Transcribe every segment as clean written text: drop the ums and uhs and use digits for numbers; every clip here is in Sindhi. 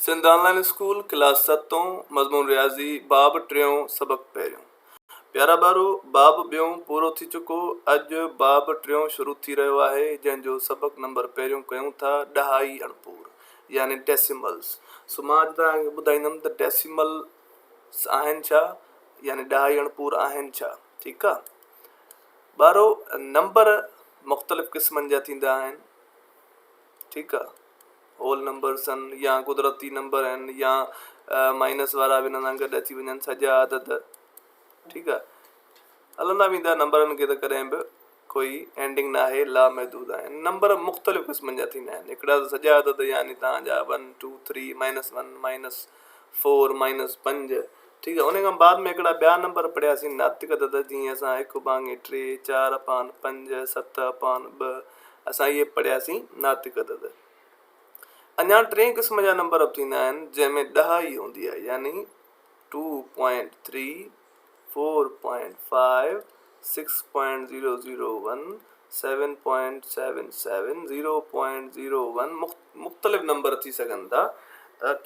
سنڌ آن لائين اسڪول ڪلاس ستون مضمون رياضي باب ٽيون سبق پهريون پيارا ٻارو باب ٻيون پورو ٿي چڪو اڄ باب ٽيون شروع ٿي رهيو آهي جنهن جو سبق نمبر پهريون ڪيون ٿا ڏهائي اڻپور يعني ڊيسيملز سو مان اڄ توهان کي ٻڌائيندم ته ڊيسيملز آهن ڇا يعني ڏهائي اڻپور آهن ڇا ٺيڪ آ ٻارو نمبر مختلف قسمن جا ٿيندا آهن ٺيڪ آ هول نمبرس آهن يا قدرتي نمبر آهن يا مائنس وارا به ان سان گڏ اچي وڃن سڄا عدد ٺيڪ آ هلندا ويندا نمبرن کي ته ڪڏهن به ڪوئي اينڊنگ نه آهي لا محدود آهن نمبر مختلف قسمن جا ٿيندا آهن هڪڙا ته سڄا عدد يعني تان جا one two three minus one minus four minus پنج ٺيڪ آ ان کان بعد ۾ هڪڙا ٻيا نمبر پڙهياسين ناتڪ عدد جيئن اسان هڪ ڀاڱي ٽي چار اپان پنج ست اپان ٻه اسان اهي پڙهياسين ناتڪ عدد. اڃا ٽئين قسم جا نمبر به ٿيندا آهن جنهن ۾ ڏهائي هوندي آهي يعني two point three, four point five, six point zero zero one, seven point seven seven, zero point zero one مختلف نمبر ٿي سگهن ٿا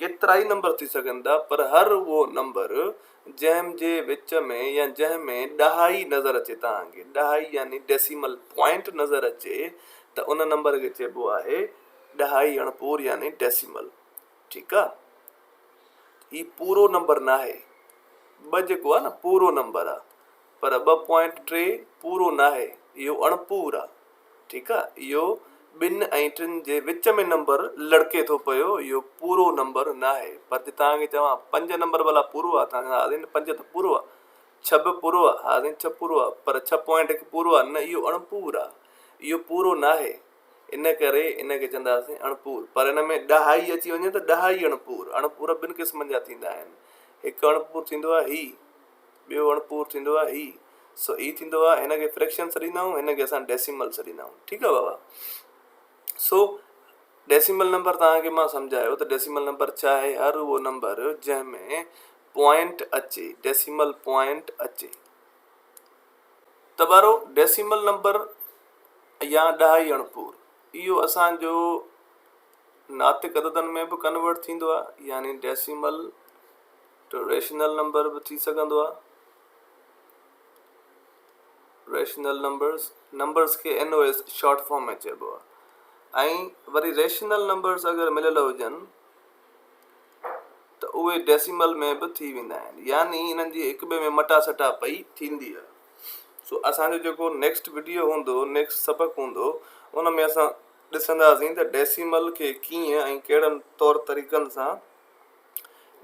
ڪيترائي نمبر ٿي سگهن ٿا پر هر اهو نمبر جنهن جي وچ ۾ يا جنهن ۾ ڏهائي نظر اچي توهان کي ڏهائي يعني ڊيسيمل پوائنٽ نظر اچي ته ان نمبر کي چئبو آهي ڏهائي اڻپور يعني ڊيسيمل ٺيڪ آ هي پورو نمبر ناهي ٻه جيڪو آ نه پورو نمبر آ پر ٻه پوائنٽ ٽي پورو ناهي اهو اڻپور آ ٺيڪ آ اهو ٻن ۽ ٽن جي وچ ۾ نمبر لڙڪي ٿو پيو اهو پورو نمبر ناهي پر جي توهان کي چوان پنج نمبر ڀلا پورو آ توهان چوندا ها سائين پنج ته پورو آ ڇهه به پورو آ ها سائين ڇهه پورو آ پر ڇهه پوائنٽ هڪ پورو آ نه اهو اڻپور آ اهو پورو ناهي ان ڪري ان کي چونداسين اڻپور پر ان ۾ ڏهائي اچي وڃي ته ڏهائي اڻپور اڻپور ٻن قسمن جا ٿيندا آهن هڪ اڻپور ٿيندو آ هي ٻيو اڻپور ٿيندو آهي هي سو هي ٿيندو آهي هن کي فريڪشن سڏيندا آهيون هن کي اسان ڊيسيمل سڏيندا آهيون ٺيڪ آهي بابا سو ڊيسيمل نمبر توهان کي مان سمجهايو ته ڊيسيمل نمبر ڇا آهي هر اهو نمبر جنهن ۾ پوائنٽ اچي ڊيسيمل پوائنٽ اچي ته ٻارو ڊيسيمل نمبر يا ڏهائي اڻپور اهو اسان جو ناتڪ عددن ۾ به ڪنورٽ ٿيندو آهي يعني ڊيسيمل ته ريشنل نمبر به ٿي سگهندو آهي. ريشنل نمبرز نمبرز کي N O S short form ۾ چئبو آهي ۽ وري ريشنل نمبرز اگر مليل هجن ته اهي ڊيسيمل ۾ به ٿي ويندا آهن يعني انهن جي هڪ ٻئي ۾ مٽا سٽا پئي ٿيندي آهي سو اسان جو جيڪو نيڪسٽ وڊيو هوندو نيڪسٽ سبق هوندو ان ۾ اسان ڏسنداسين ته ڊيسيمل کي ڪيئن ۽ ڪهڙن طور طريقن سان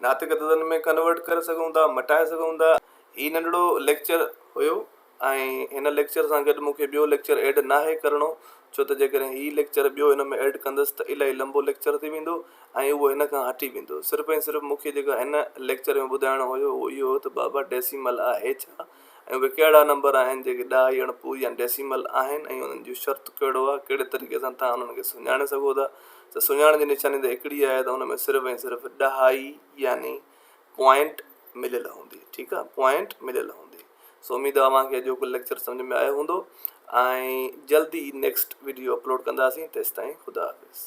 ناتڪ عددن ۾ ڪنورٽ ڪري سگهون ٿا، مٽائي سگهون ٿا. هي ننڍڙو ليڪچر هيو ۽ هن ليڪچر سان گڏ مون کي ٻيو ليڪچر ايڊ ناهي ڪرڻو ڇو ته جيڪڏهن هي ليڪچر ٻيو هن ۾ ايڊ ڪندس ته الاهي لمبو ليڪچر ٿي ويندو ۽ اهو هن کان هٽي ويندو. صرف ۽ صرف مون کي جيڪو هن ليڪچر ۾ ٻڌائڻو هيو اهو اهو هو ته بابا ڊيسيمل آهي ڇا؟ ۽ اهي ڪهڙا نمبر آهن جيڪي ڏهائي اڻپور يا ڊيسيمل آهن ۽ انهن جو شرط ڪهڙو آهي، ڪهڙي طريقي سان توهان انهن کي سڃاڻي سگهو ٿا ته سڃاڻ جي نشاني ته هڪڙي آهي ته ان ۾ صرف ۽ صرف ڏهائي يعني پوائنٽ مليل هوندي ٺيڪ آهي پوائنٽ مليل هوندي سو اميد آهي اوهان کي اڄوڪو ليڪچر سمجهه ۾ آيو هوندو ۽ جلدي ئي نيڪسٽ وڊيو اپلوڊ ڪنداسين تيستائين خدا حافظ.